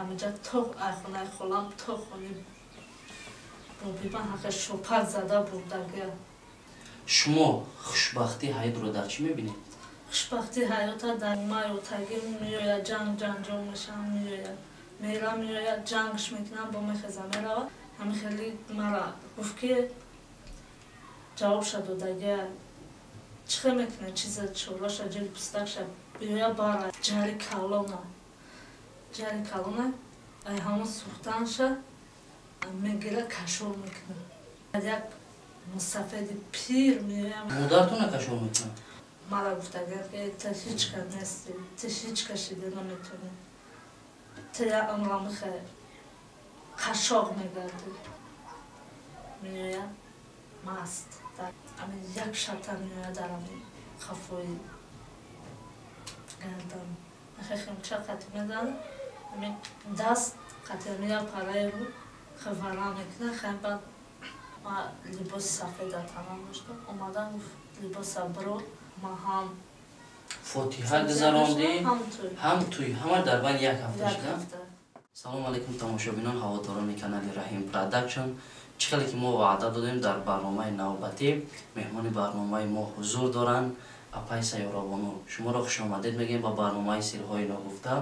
ҳамаҷа то ай хонаи холам то хони бобима ҳақа шопак зада бурдагия. Шумо хушбахтии ҳаётро дар чӣ мебинед? Хушбахтии ҳаёта дар майотагӣ меояд, ҷанг ҷанҷол мешавам, меояд, мера меояд, ҷангш мекунам, бо мехеза мерава. Ҳамин хеле мара гуфт, ки ҷавобша додагия, чӣ хел мекунад, чиза чораша ҷили пустакша биёя бара ҷари калона, ҷари калона ай ҳамон сӯхтанша мегира, кашол мекунад. Як мусафеди пир меоям. Модаратона кашол мекунад? Мара гуфтагия, ки ту ҳеҷ кас нестӣ, ту ҳеҷ кас шида наметавонӣ, ту як умра мехоҳӣ қашоқ мегардӣ. Меояд маст, ами як шабта меояд, дар ами хафои гардан хемча қатӣ мезанад, ами даст қатӣ ами як параи рӯ хавара мекунад. Хай, баъд ма либоси сафед дар танам доштам, омадан гуфт: «Либоса биро, ма ҳам Фотиҳа гузарондӣ, ҳам тӯй, ҳама дар байни як ҳафта шуда. Салому алайкум, тамошобинон, ҳаводорони канали Раҳим Продакшн. Чӣ хеле ки мо ваъда додем, дар барномаи навбатӣ меҳмони барномаи мо ҳузур доранд, апай Сайёрабону. Шуморо хушомадед мегӯем ба барномаи Сирҳои ногуфта.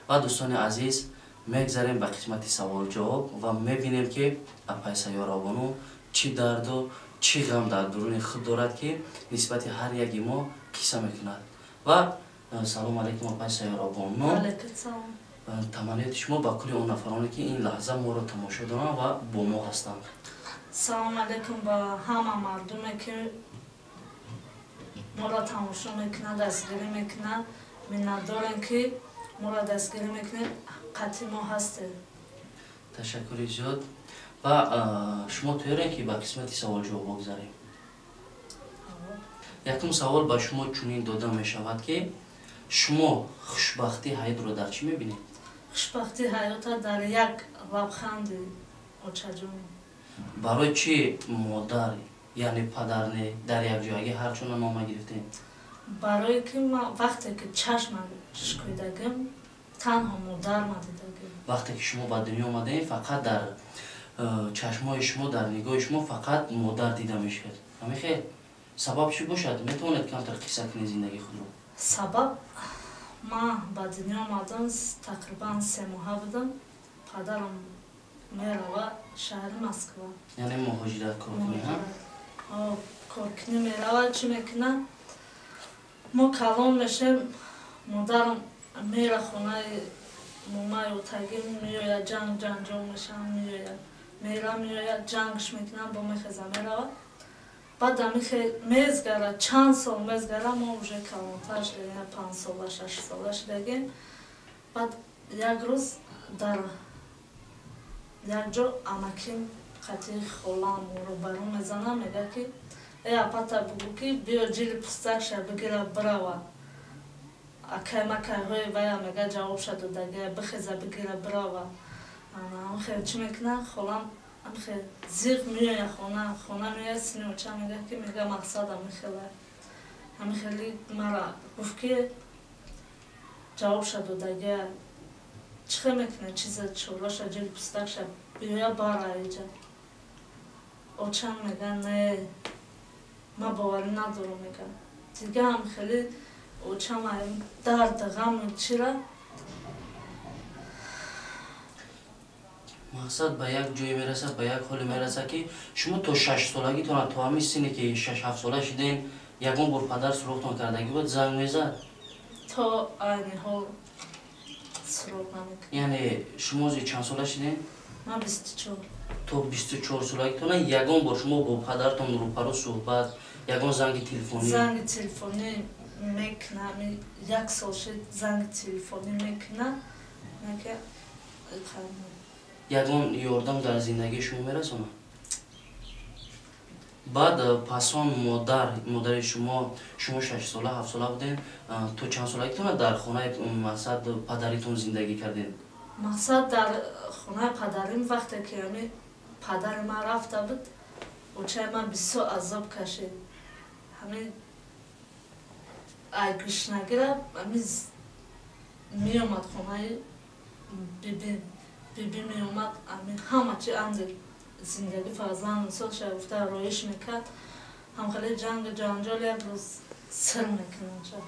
Ва дӯстони азиз, мегзарем ба қисмати саволҷавоб ва мебинем, ки апай Сайёрабону чӣ дарду чӣ ғам дар дуруни худ дорад, ки нисбати ҳар яки мо қисса мекунад. Ва салому алайкум, апай Сайёрабону. Таманниёти шумо ба кулли он нафароне, ки ин лаҳза моро тамошо доранд ва бо мо ҳастанд. Салому алайкум ба ҳама мардуме, ки моро тамошо мекунад, дастгирӣ мекунад. Миннатдорем, ки моро дастгирӣ мекунед, қатъи мо ҳастед. Ташаккури зиёд. Ва шумо тайёрем, ки ба қисмати саволҷавоб богзарем? Якум савол ба шумо чунин дода мешавад, ки шумо хушбахтии ҳаётро дар чӣ мебинед? Хушбахтии ҳаёта дар як лабханди очаҷон. Барои чӣ модар, яъне падар не, дар якҷоягӣ ҳарчуна нома гирифтем? Барое ки ман вақте ки чашмам шикоидагим, танҳо модарма дидагим. Вақте ки шумо ба дунё омадаем, фақат дар чашмҳои шумо, дар нигоҳи шумо фақат модар дида мешавад. Ҳамин хел? Сабаб чӣ бошад? Метавонед камтар қисса кунед зиндагии худро? Сабаб, ман ба дунё омадам, тақрибан 3 моҳа будам, падарам мерава шаҳри Москва. Яъне муҳоҷират, коркунӣ? Коркунӣ мерава, чӣ мекунад, мо калон мешем, модарам мера хонаи момаи отагӣ, меояд, ҷанг ҷанҷол мешавам, меояд, мера меояд, ҷангш мекунам, бо мехеза мерава. Баъд амихе мезгара, чанд сол мезгара, мо уже калонтар шудагем, 5 сола, 6 сола шудагем. Баъд як рӯз дар як ҷо амаким қатъи холам рӯбарӯ мезанам, мега, ки э, апата бугӯ, ки биё, ҷили пустакша бигира, бирава. Акай макайҳои вая, мега, ҷавобша додагия, бихеза, бигира, бирава. Амхе чӣ мекунад, холам амхе зиқ меоя хона, хона меоя, сини оча, мега, ки мега мақсад амихела, ҳамихели мара гуфт, ки ҷавобша додагия, чӣ хел мекунад, чиза чораша ҷили пустакша биёя бара иҷа. Очам мега: «Не, ман боварӣ надорам», мега. Дига ҳам хеле очам дард, ғаму чира. Мақсад, ба як ҷое мерасад, ба як ҳоле мерасад, ки шумо то 6 солагитона, то ҳамин синне ки 6-7 сола шуден, ягон бор падар суроғтон кардагӣ буд, занг мезад? То айни ҳол суроғ намекунад. Яъне шумо зи чанд сола шуден? Ман 24. То 24 солагитона ягон бор шумо бо падаратон рӯпарӯ суҳбат, ягон занги телефонӣ? Занги телефонӣ мекуна, як сол шуд, занги телефонӣ мекуна. Ягон ёрдам дар зиндагии шумо мерасонад? Баъд пасон модари шумо, шумо 6 сола, 7 сола будем, то чанд солагитона дар хонаи, мақсад, падаритон зиндагӣ кардем? Мақсад, дар хонаи падарим, вақте ки ами падари ман рафта буд, очаи ман бисёр азоб кашид. Ҳамин ай гушнагира ами меомад хонаи Биби меомад, ҳама чи анди зиндагӣ фарзанд мисол шагуфта роиш мекард. Ҳам хеле ҷангу ҷанҷол як рӯз сир мекунанша.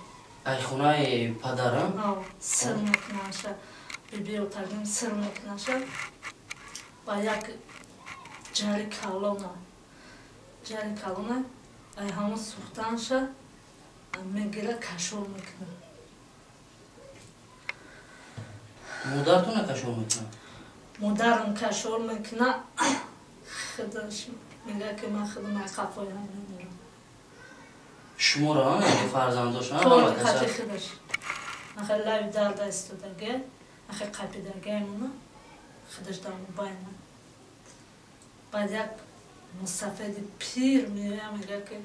Ай хонаи падарам? Сир мекунанша. Биби отагим сир мекунанша. Ба як ҷари калона. Ҷари калона ай ҳамон сӯхтанша мегира кашол мекунад. Модаратона кашол мекунад? Модарам кашол мекунад. Худаш мега ки ман худам ай қафои ҳам мемирам. Шуморо яъне фарзандошон ҳама каса? Қати худаш. Ахе лаби дарда истодаге, ахе қапидаге мона худаш дар мобайна. Баъд як мусафеди пир меоя, мега ки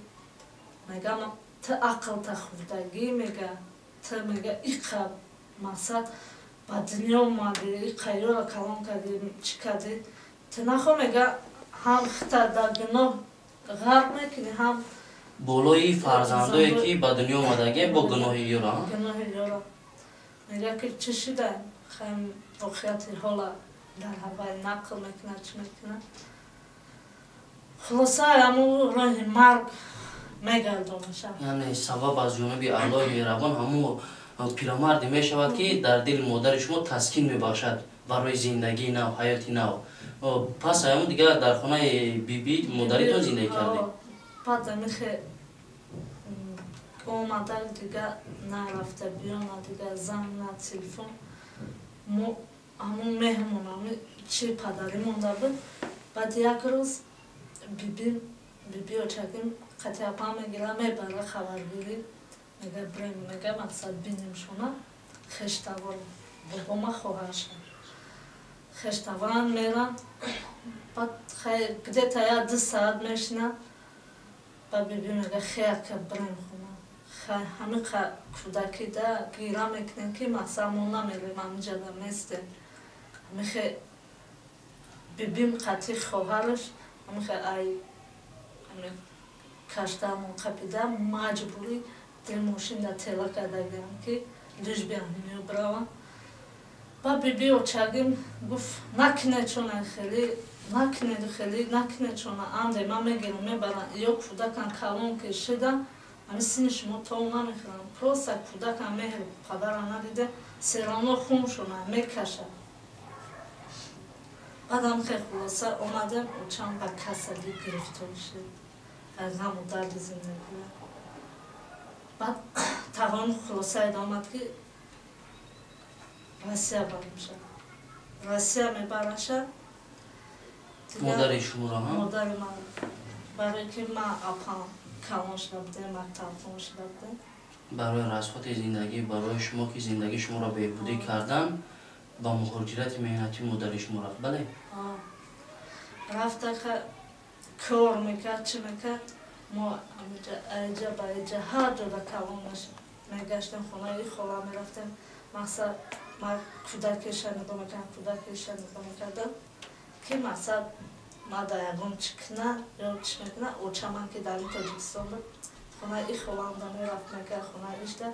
мега ту ақлта хурдагӣ, мега ту мега иқа мақсад ба дунё омадӣ, иқа ёра калон кардӣ, чӣ кардӣ, ту нахо мега ҳам хита дар гуноҳ ғарқ мекунӣ, ҳам болои фарзандое ки ба дунё омадагӣ бо гуноҳи ёра. Гуноҳи ёра. Мега ки чӣ шуда, хаем воқеияти ҳола дар ҳавай нақл мекунад, чӣ мекунад. Хулоса ҳамун роҳи марг мегардонаша. Яъне сабаб аз ҷониби Аллоҳи меҳрабон ҳамун пирамарде мешавад, ки дар дили модари шумо таскин мебахшад барои зиндагии нав, ҳаёти нав. Пас ҳамун дигар дар хонаи биби модаритон зиндагӣ кардед? Баъд амихе омада дига нарафта биё, на дига занг, на телефон. Мо ҳамун меҳмон ҳами чи падарӣ монда буд. Баъд як рӯз бибим, биби очагим қати апа мегира, мебара хабаргирӣ. Мега бирем, мега мақсад бинем шона, хештавор бобома хоҳарша. Хештаваран меран, баъд где-то я 2 саат мешинам. Ба биби мега хеяка бирем хона. Ҳамиқа кӯдакида гира мекунем ки мақсад мо намерем, ҳамиҷада местем. Ҳамихе бибим қати хоҳараш ҳамихе ай каштаамон қапида маҷбурӣ дил мошинда тела кардагиам ки лишь бы ҳамиё биравам. Ба биби очагим гуфт накунед чона хеле, накунед хеле, накунед чона анде ман мегирам мебарам, ё кӯдакам калон ки шида ҳами сини шумо то намехӯрам, просто кӯдакам меҳр падара надида серано хун шона мекашад. Баъдам хе хулоса омадем, очам ба касалӣ гирифтор шуд аз ғаму дарди зиндагӣ. Баъд тағон хулоса омад ки Россия бармеша. Россия мебараша. Модари шуморо ҳам? Модари ман. Барои ки ман апам калон шуда будем, мактабхон шуда будем. Барои расходи зиндагӣ, барои шумо ки зиндагии шуморо беҳбудӣ кардан, ба муҳоҷирати меҳнатӣ модари шумо рафт, бале? Рафта кор мекард, чӣ мекард. Мо аҷа ба аҷа ҳар ҷода калон мегаштем, хонаи хола мерафтем. Мақсад ман кӯдакиша нигоҳ мекардам, кӯдакиша нигоҳ мекардам ки мақсад ман дар ягон чӣ куна ё чӣ мекуна. Очаман ки дар Тоҷикистон буд, хонаи и холаамда мерафт, мекард, хонаи ишда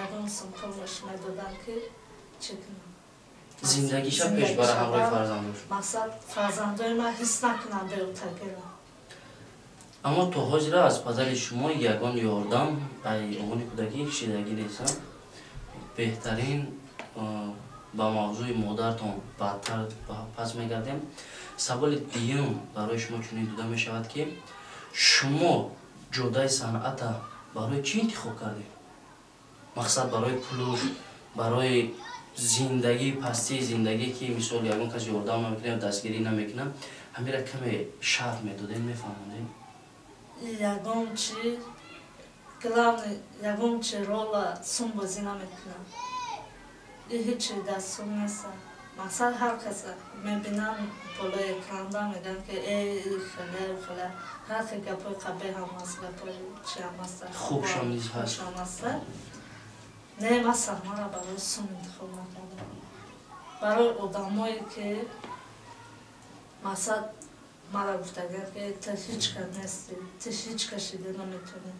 ягон сум пулаш медодам ки чӣ кунам. Зиндагиша пеш бара ҳамроҳи фарзандош. Мақсад фарзандои ман ҳис накунам беотагира. Аммо то ҳозира аз падари шумо ягон ёрдам ай овони кӯдакӣ шидагӣ нест. Беҳтарин, ба мавзӯи модартон баъдтар пас мегардем. Саволи дуюм барои шумо чунин дода мешавад ки шумо ҷодаи санъата барои чӣ интихоб кардед? Мақсад барои пулуш, барои зиндагӣ, пастии зиндагӣ ки мисол ягон кас ёрдам намекунад, дастгирӣ намекунад, ҳамира каме шарҳ медодем, мефаҳмондем? Ягон чи главный, ягон чи рола сум бозӣ намекунам. И ҳечи дар сум нест. Мақсад ҳар кас мебинам болои экранда мегӯям ки э хеле хеле ҳар хел гапҳои қабеҳ ҳам аст, гапҳои чи ҳам аст, хубшам низ ҳаст. Хубшам аст. Не, ман саҳнаро барои сум интихоб накардам. Барои одамое ки мақсад мара гуфтагианд ки ту ҳеҷ кас нестӣ, ту ҳеҷ кас шида наметавонӣ,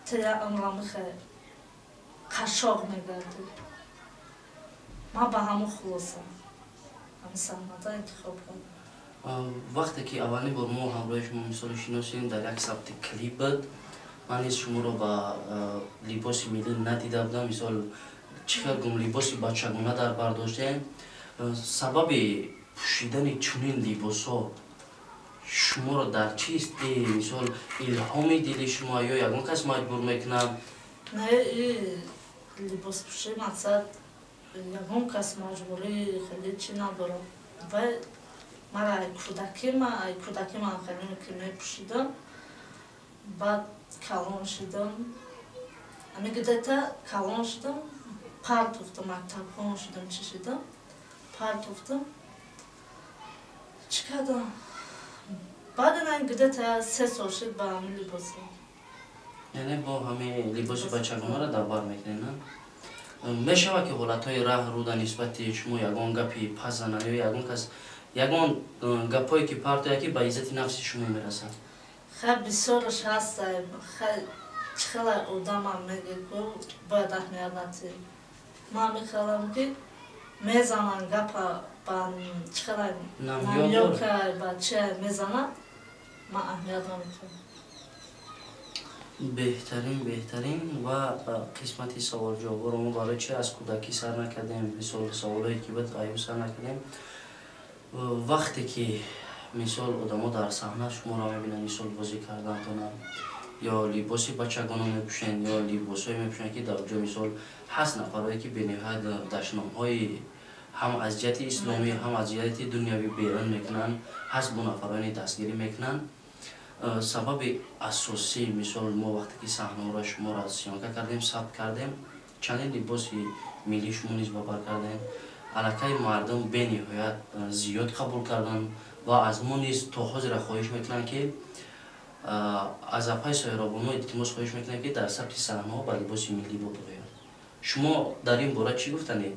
ту як умра михе қашоқ мегардӣ. Ман ба ҳамон хулоса ҳамин саҳнада интихоб кардам. Вақте ки аввалин бор мо ҳамроҳи шумо мисоли шиносем, дар як сабти клип буд, ман низ шуморо ба либоси миллӣ надида будам. Мисол, чӣ хел гум либоси бачагона дар бар доштем. Сабаби пӯшидани чунин либосҳо шуморо дар чист? Мисол, илҳоми дили шумо ё ягон кас маҷбур мекунад? Не, либоспӯшӣ мақсад ягон кас маҷбурӣ хеле чӣ надорам. Вай мара ай кӯдакӣ ман хеле ки мепӯшидам, баъд калон шидам, ами где-то калон шидам, партофтам, мактабхон шидам, чӣ шидам, партофтам. Чӣ кардам? Баъд ина где-то 3 сол шид ба ҳамин либоса. Яъне бо ҳамин либоси бачагонаро дар бар мекунед, на? Мешавад ки ҳолатҳои раҳ руда нисбати шумо ягон гапи пас занад ё ягон кас ягон гапҳое ки партояд, ки ба иззати нафси шумо мерасад? Хай, бисёраш ҳаста. Хай, чӣ хела одамам меге, ку бояд аҳамият надиҳем. Ман мехелам ки мезананд гапа ба чӣ хела намёка, ба чи мезананд, ман аҳамият намедиҳам. Беҳтарин, беҳтарин. Ва қисмати саволҷавобро мо барои чи аз кӯдакӣ сар накардем, мисол саволое ки буд аю сар накардем. Вақте ки мисол одамо дар саҳна шуморо мебинанд, мисол бозӣ кардантона, ё либоси бачагона мепӯшанд, ё либосҳое мепӯшанд, ки дар ҷо мисол ҳаст нафарое ки бениҳоят дашномҳои ҳам аз ҷиҳати исломӣ, ҳам аз ҷиҳати дунявӣ берун мекунанд, ҳаст бо нафароне дастгирӣ мекунанд. Сабаби асосӣ, мисол мо вақте ки саҳнаро шуморо съёмка кардем, сабт кардем, чандин либоси миллӣ шумо низ ба бар кардем, аллакай мардум бениҳоят зиёд қабул карданд ва аз мо низ то ҳозира хоҳиш мекунанд, ки аз апаи Соиробону илтимос хоҳиш мекунанд, ки дар сабти саҳнаҳо ба либоси миллӣ бибояд. Шумо дар ин бора чӣ гуфтанед?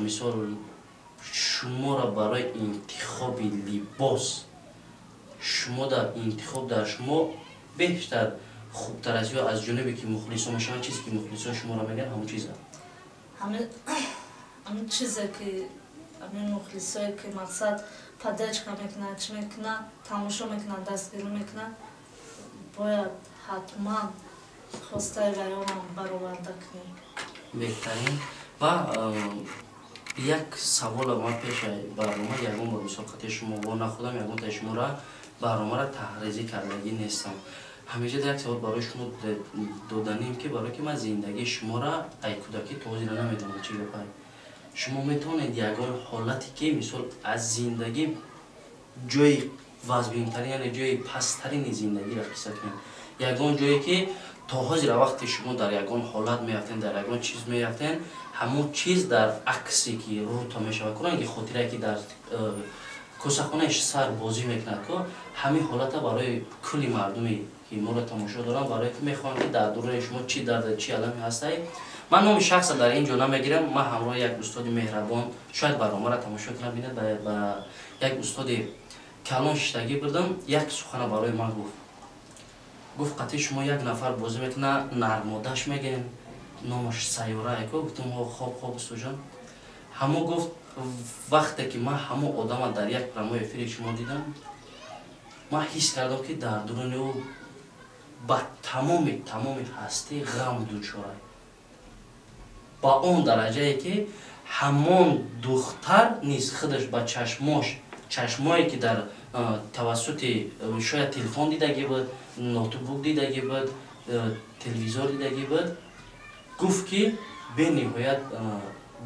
Мисол, шуморо барои интихоби либос, шумо дар интихоб дар шумо бештар хубтар аст ё аз ҷонибе ки мухлисо мешаванд, чизе ки мухлисо шуморо мегӯянд, ҳамон чиза? Ҳамин чизе ки ҳамин мухлисое ки мақсад поддержка мекунанд, чӣ мекунанд, тамошо мекунанд, дастгирӣ мекунанд, бояд ҳатман хостаи вайонам бароварда кунем. Беҳтарин. Ва як савола ман пеши барнома ягон бор мисол қати шумо во нахудам, ягон таи шуморо барномаро таҳризӣ кардагӣ нестам. Ҳамеша як савол барои шумо доданем, ки барое ки ман зиндагии шуморо ай кӯдакӣ то ҳозира намедонам чӣ гапай. Шумо метавонед ягон ҳолате ки мисол аз зиндагӣ ҷои вазбинтарин, яъне ҷои пасттарини зиндагиро қисса кунед, ягон ҷое ки то ҳозира вақте шумо дар ягон ҳолат меафтен, дар ягон чиз меафтен, ҳамон чиз дар аксе ки рӯта мешавад, ку ранги хотирае ки дар косахонаи сар бозӣ мекунад, ку ҳамин ҳолата барои кулли мардуме ки моро тамошо доранд, барое ки мехоҳанд ки дар дуруни шумо чӣ дард, чӣ аламе ҳастай. Ман номи шахса дар ин ҷо намегирам. Ман ҳамроҳи як устоди меҳрабон, шояд барномаро тамошо кунад, бинад, ба як устоди калон шиштагӣ бурдам, як сухана барои ман гуфт. Гуфт, қатъи шумо як нафар бозӣ мекунад, нармодаш мегӯем, номаш Сайёра ко. Гуфтам, хоб, хоб, устоҷон. Ҳамо гуфт, вақте ки ман ҳамо одама дар як прямой эфири шумо дидам, ман ҳис кардам, ки дар дуруни ӯ ба тамоми ҳастӣ ғам дучорад, ба он дараҷае ки ҳамон духтар низ худаш ба чашмош, чашмое ки дар тавассути шояд телефон дидагӣ буд, ноутбук дидагӣ буд, телевизор дидагӣ буд, гуфт ки бениҳоят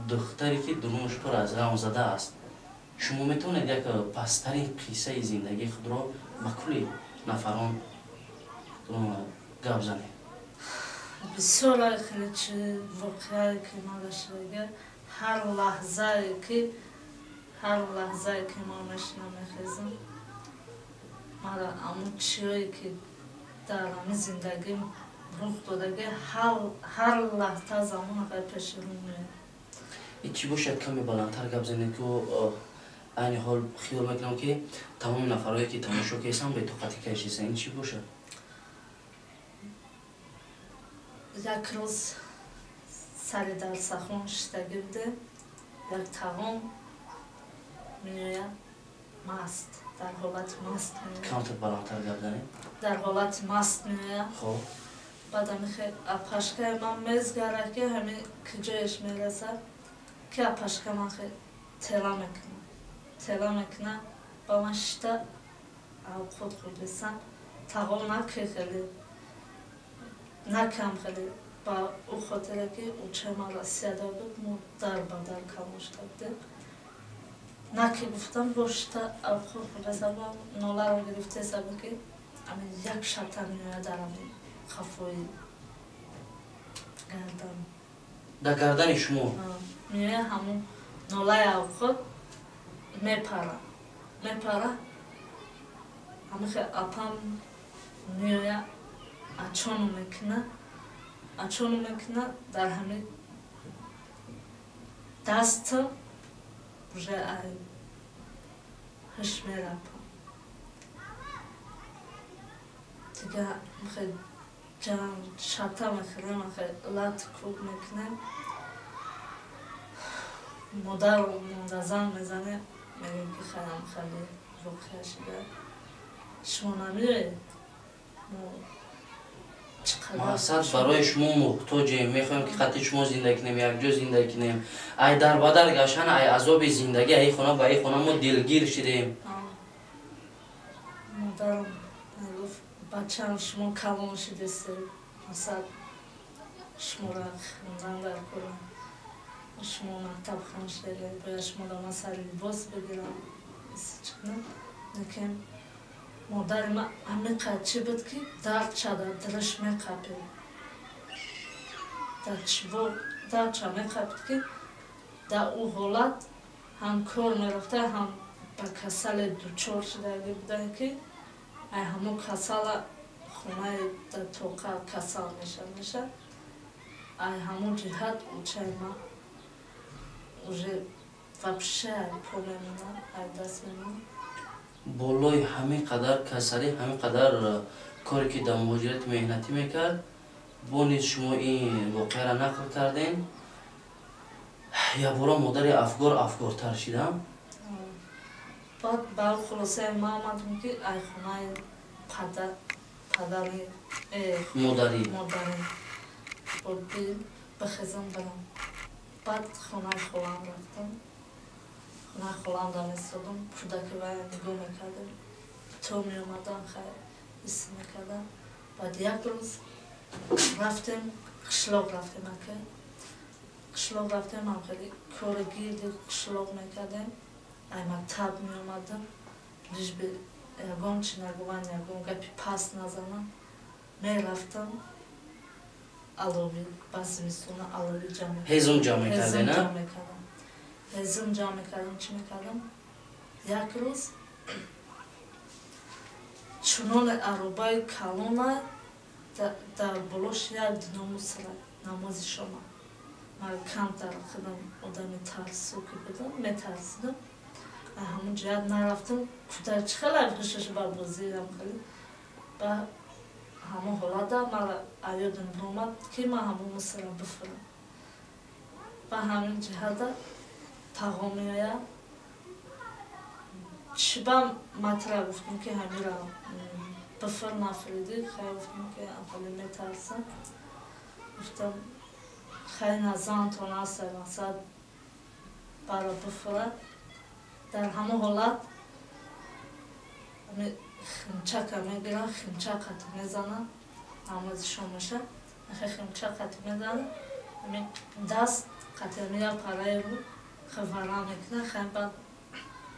духтаре ки дурунаш пур аз ғамзада аст. Шумо метавонед як пасттарин қиссаи зиндагии худро ба кулли нафарон гап занед? Бисёр хеле чи воқеае ки ман шудага, ҳар лаҳзае ки ман мешинам, мехезам, мара ҳамун чиҳое ки дар ҳамин зиндагим рух додаги, ҳар лаҳза замона хай пеши рӯ меояд. Чӣ бошад, каме баландтар гап занед, ки айни ҳол хиёл мекунам, ки тамоми нафарое ки тамошо кесам, бетоқатӣ кашисан. Ин чӣ бошад? Як рӯз сари дарсахон шиштагӣ будем. Як тағом меояд маст, дар ҳолати маст меояд. Камтар баландтар гап занед. Дар ҳолати маст меояд. Хоб. Баъд ҳамихе апашкаи ман мезгара, ки ҳами куҷояш мерасад, ки апашка ман хе тела мекунад. Тела мекунад, ба ман шита авқот хӯрдесам, тағом наки хеле, накам хеле, ба ӯ хотире ки учаи ман Россияда буд, мо дар ба дар калон шуда будем. Наки гуфтам, бо шита авқот хӯрдесам, ноларо гирифтесам, ки ами як шата меояд дар ами хафои гардан. Дар гардани шумо? Меояд, ҳамун нолаи авқот мепара. Мепара. Ҳамихе апам меояд, ачону мекунад, ачону мекунад, дар ҳами дасту уже ай ҳуш мерапам. Дига михе ҷанг шата мехӯрем, михе лат кӯб мекунем. Модару мундазан мезанем, мегӯем ки хаям хеле воқеа шуда. Шумо намеоед? Мо мақсад барои шумо муҳтоҷем, мехоҳем ки қатъи шумо зиндагӣ кунем, якҷо зиндагӣ кунем. Ай дарбадар гаштан, ай азоби зиндагӣ, ай хона ба ай хона мо дилгир шидем. Модарам мегуфт, бачаам, шумо калон шидесед, мақсад шуморо хондан дар кора, шумо мактаб хон шудед, бояд шумо да ман сари либос бигирам. Лекин модари ман амиқа чӣ буд, ки дардча дар дилаш меқапид. Дар чиво дардча меқапид, ки дар ӯ ҳолат ҳам кор мерафта, ҳам ба касале дучор шудагӣ буда, ки ай ҳамон касала хонаи дар тоқа касал меша. Ай ҳамон ҷиҳат учаи ман уже вообще ай по мемонад, ай даст мемонад. Болои ҳамин қадар касалӣ, ҳамин қадар коре ки дар муҳоҷирати меҳнатӣ мекард, бо низ шумо ин воқеаро нақл кардем. Якбора модари афгор афгортар шидам. Баъд ба хулосаи ман омадам, ки ай хонаи падари модарӣ модарӣ бихезам барам. Баъд хонаи холам рафтам. Хонаи холам дам истодам, кӯдаки вая нигоҳ мекардем. То меомадан хайр ис мекардам. Баъд як рӯз рафтем, қишлоқ рафтем, ака. Қишлоқ рафтем, ҳам хеле кори гирди қишлоқ мекардем. Ай мактаб меомадам, лишь бы ягон чи нагуван, ягон гапи паст назанам. Мерафтам, алови, ба зимистона алови ҷамъ ҳезум ҷамъ мекардем, ҳезум ҷамъ мекардам. Ҳезум ҷамъ мекардам, чӣ мекардам? Як рӯз чуноне аробаи калона дар болош як дино мусра намози шома. Ман камтар худам одами тарсу ки будам, метарсидам. Ҳамон ҷиҳат нарафтам, кӯдак чӣ хеле ҳушаш ба бозиам хеле. Ба ҳамон ҳолата мара аёдам омад, ки ман ҳамон мусра бифурам. Ба ҳамин ҷиҳата тағом меояд. Чӣ ба матра гуфтам, ки ҳамира бифур, нафуридӣ, хай гуфтам, ки хеле метарсам. Гуфтам, хай назантон аст, мақсад бара бифура. Дар ҳамон ҳолат химчака мегирам, химча қати мезанам, намози шом меша, химча қати мезанам, даст қати як параи рӯ хавара мекунад, хай баъд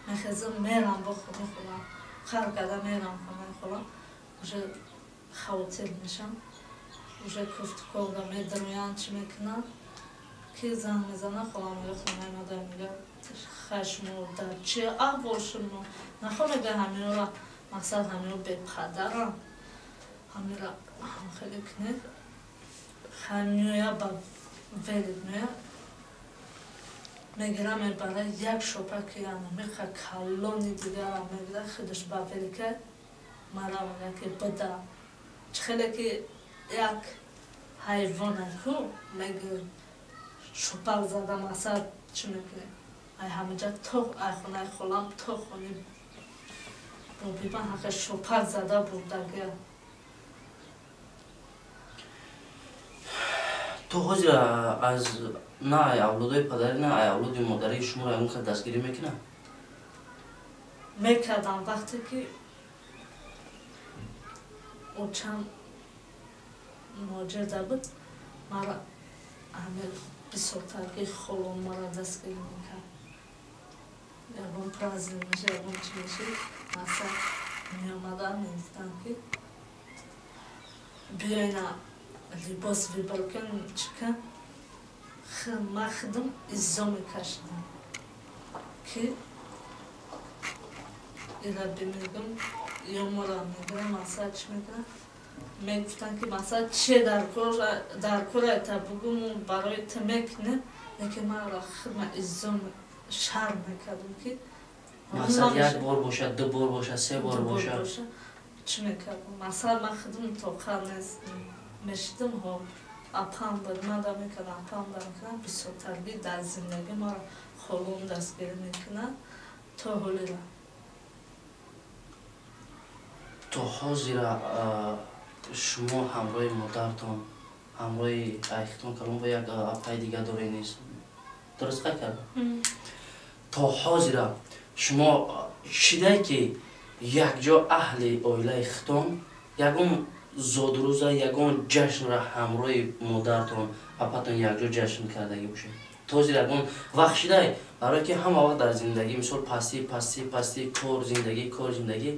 мехезам, мерам бо хонаи холам, қар карда мерам хонаи холам, уже хавотир мешам, уже куфтукобда медароянд, чӣ мекунанд, ки занг мезанад, холам мега хонаи модар, мега хай шумо дар чӣ аҳвол шумо нахо, мега ҳаминро мақсад ҳаминро бепадарам, ҳаминро хеле кунед. Хай меоя, ба велик меоя, мегира, мебара як шопаки меха калони дигара мегира, худаш ба велика мара мега, ки буда чӣ хеле ки як ҳайвона ку меги шопак зада, мақсад чӣ мекунем. Ай ҳамаҷа то ай хонаи холам то хони бобима ҳақе шопак зада бурдагия. То ҳозир аз на ай авлодои падарӣ, на ай авлоди модарӣ шуморо ягон кас дастгирӣ мекунад? Мекардам вақте ки очам муҳоҷирда буд, мара ҳаме бисёртарги холом мара дастгирӣ мекард. Ягон праздник меша, ягон чи меши, маса меомадан мегуфтанд ки биёйна либос выбор кун, чӣ кун. Ман худам иззо мекашидам ки ира бимегум ё мора мегирам, масалан чӣ мекунам. Мегуфтанд ки масалан че дар кор айта бугум барои ту мекунем, лекин манро худма иззо шарм мекардам ки мақсад як бор бошад, ду бор бошад, се бор бошад. Чӣ мекардам? Масалан ман худам тоқат нест мешидам, ҳо апам буд, ман да мекардам, апам да мекардам. Бисёртарги дар зиндагӣ маро холом дастгирӣ мекунад то ҳолира. То ҳозира шумо ҳамроҳи модартон, ҳамроҳи айхитон калон бо як апаи дига доред нест? Дуруст қайд кардам? То ҳозира шумо шидае ки якҷо аҳли оилаи хитон ягон зодрӯза, ягон ҷашнро ҳамроҳи модартон, апатон якҷо ҷашн кардагӣ бошед? То ҳозир ягон вақт шидае? Барое ки ҳама вақт дар зиндагӣ мисол пастӣ, пастӣ, пастӣ, кор, зиндагӣ, кор, зиндагӣ,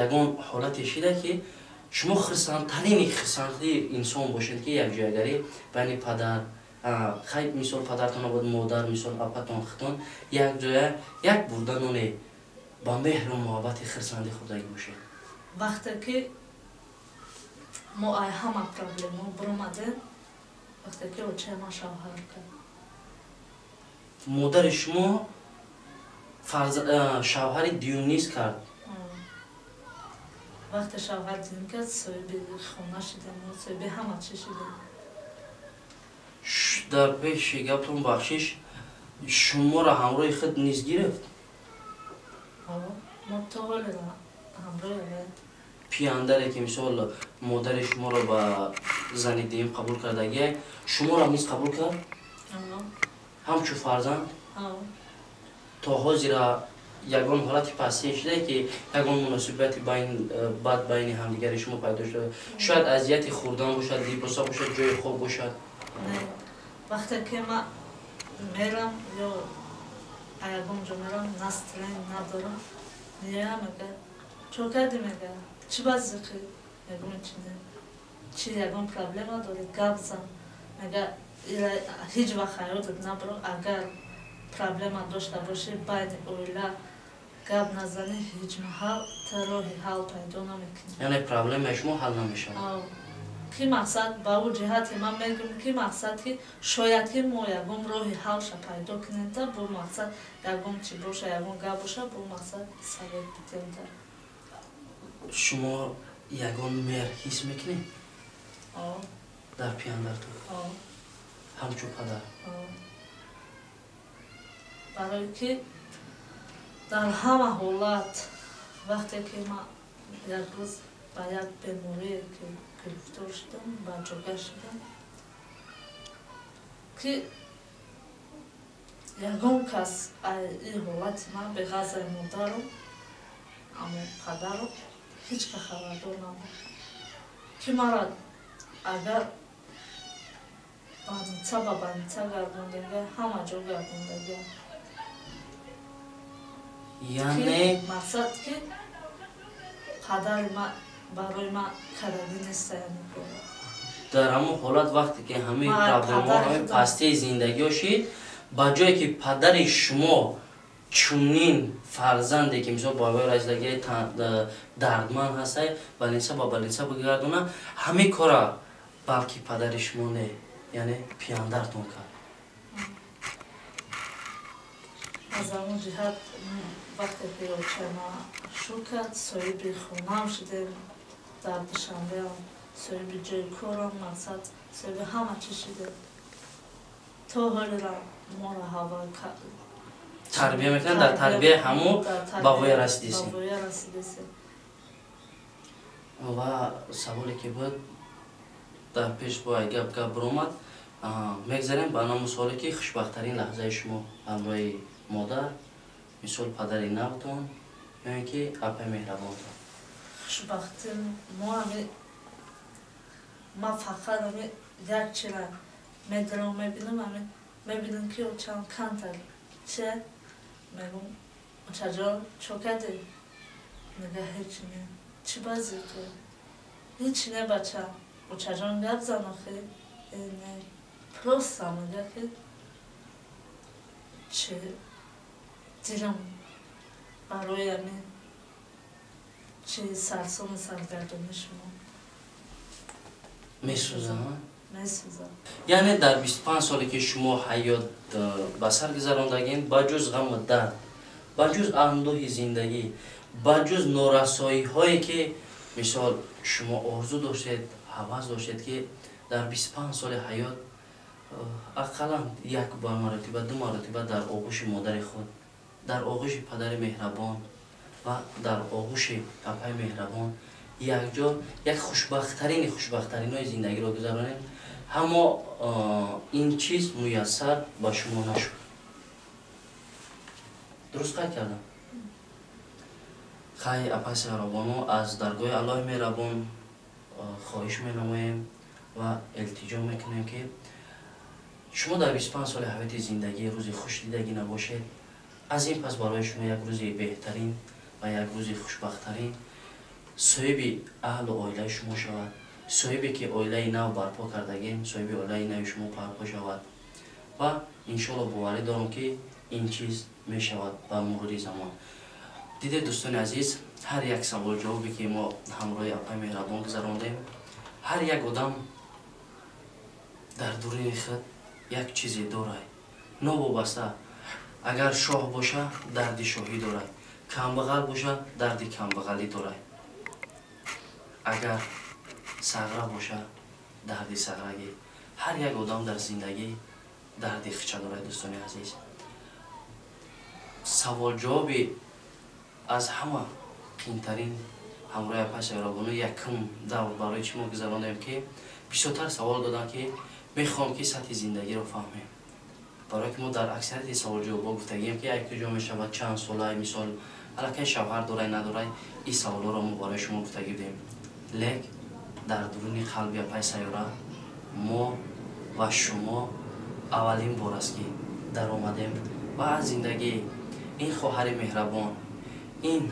ягон ҳолате шида ки шумо хирсандтарини хирсандии инсон бошед ки якҷоягарӣ байни падар, хай мисол падартон набуд, модар, мисол апатон, хитон якҷоя як бурда ноне ба меҳру муҳаббати хирсандӣ хӯрдагӣ бошед? Вақте ки мо ай ҳама проблемо биромадем, вақте ки очаи ман шавҳар кард. Модари шумо шавҳари дуюм низ кард? Вақте шавҳар дуюм кард, соҳиби хона шидем, соҳиби ҳама чӣ шидем. Дар пеши гаптон бахшиш, шуморо ҳамроҳи худ низ гирифт? Мо то ҳолера ҳамроҳи аве. Пияндаре ки мисол модари шуморо ба зани дуюм қабул кардагия, шуморо низ қабул кард? Ҳамчун фарзанд? То ҳозира ягон ҳолати пастие шуда ки ягон муносибати бад байни ҳамдигари шумо пайдо шуда? Шояд азияти хӯрдан бошад, либоса бошад, ҷои хоб бошад? Не, вақте ки ман мерам ё ягон ҷо мерам, настроен надорам, меоям, мега чо кардӣ, мега чӣ базиқӣ, мегӯм чи не, чи ягон проблема дорӣ, гап зан. Мега ҳеҷ вақт ҳаётат набаро, агар проблема дошта бошӣ байни оила гап назанӣ, ҳеҷ маҳал та роҳи ҳал пайдо намекунӣ. Яъне проблемаи шумо ҳал намешавад? Ки мақсад ба ӯ ҷиҳате ман мегӯм ки мақсад ки шояд ки мо ягон роҳи ҳалша пайдо кунем, та бо мақсад ягон чи боша, ягон гап боша, бо мақсад совет бидем. Та шумо ягон меҳр ҳис мекунед дар пиёндартон ҳамчун падар? Барое ки дар ҳама ҳолат вақте ки ман як рӯз ба як беморие ки гирифтор шудам, ба ҷога шудам, ки ягон кас ин ҳолати ман беғазаи модарам, аммо падарам ҳеҷ ка хабардор набуд, ки мара агар больница ба больница гардондага, ҳама ҷо гардондага. Яъне мақсад ки падари ман барои ман кардагӣ неста. Дар ҳамон ҳолат вақте ки ҳамаи проблемаҳо, ҳамаи пастии зиндагиҳо шид, ба ҷое ки падари шумо чунин фарзанде ки мисол ба вай расидагии дардманд ҳастай, больница ба больница бигардона, ҳамин кора балки падари шумо не, яъне пиёндартон кард. Аз ҳамон ҷиҳат вақте ки очаи ман шу кард, соҳиби хонаам шудем дар Душанбеам, соҳиби ҷои корам, мақсад соҳиби ҳама чӣ шудем. То ҳолира моро ҳава Тарбия мекунанд, дар тарбияи ҳаму ба воя расидесем. Ва саволе ки буд дар пеш бо гап гап биромад, мегзарем ба наму суоле ки хушбахттарин лаҳзаи шумо ҳамроҳи модар, мисол падари навтон ё ин ки апаи меҳрабонтон. Хушбахтӣ мо ами ма фақат ами як чира медарам, мебинам, ами мебинам ки очам камтар че мегум, очаҷон, чо кардӣ? Мега, ҳеч не. Чӣ баъзе ту? Ҳеч не, бача. Очаҷон, гап зан охи. Не, просто мега ки чи дилам барои ами чи сарсону саргардони шумо месӯза. Месӯза. Яъне дар 25 соле ки шумо ҳаёт ба сар гузарондагин, ба ҷуз ғаму дард, ба ҷуз андӯҳи зиндагӣ, ба ҷуз норасоиҳое ки мисол шумо орзу доштед, ҳавас доштед ки дар 25 соли ҳаёт ақаллан як маротиба, ду маротиба дар оғӯши модари худ, дар оғӯши падари меҳрабон ва дар оғӯши апаи меҳрабон якҷо як хушбахттарини хушбахттаринои зиндагиро гузаронем, ҳамо ин чиз муяссар ба шумо нашуд. Дуруст қайд кардам? Хай, апаи Сайёрабону, аз даргоҳи Аллоҳи меҳрабон хоҳиш менамоем ва илтиҷо мекунем, ки шумо дар 25 соли ҳаёти зиндагӣ рӯзи хуш дидагӣ набошед, аз ин пас барои шумо як рӯзи беҳтарин ва як рӯзи хушбахттарин соҳиби аҳлу оилаи шумо шавад, соҳибе ки оилаи нав барпо кардагем, соҳиби оилаи нави шумо барпо шавад. Ва иншоалло боварӣ дорам, ки ин чиз мешавад ба мурури замон. Дидед, дӯстони азиз, ҳар як саволҷавобе ки мо ҳамроҳи апаи меҳрабон гузарондем, ҳар як одам дар дуруни худ як чизе дорад. Новобаста агар шоҳ боша, дарди шоҳӣ дорад, камбағал боша, дарди камбағалӣ дорад, агар сағра боша, дарди сағрагӣ. Ҳар як одам дар зиндагӣ дарди хича дорад. Дӯстони азиз, саволҷавоби аз ҳама қиинтарин ҳамроҳи апаи Сайёрабону якум давр барои чӣ мо гузарондем, ки бисёртар савол доданд, ки мехоҳам ки сатҳи зиндагиро фаҳмем, барое ки мо дар аксарияти саволҷавобҳо гуфтагием, ки як куҷо мешавад, чанд сола, мисол аллакай шавҳар дорай, надорай. Ин саволҳоро мо барои шумо гуфтагӣ будем, лек дар дуруни қалби апаи Сайёра мо ва шумо аввалин бор аст, ки даромадем ва аз зиндагӣ ин хоҳари меҳрабон, ин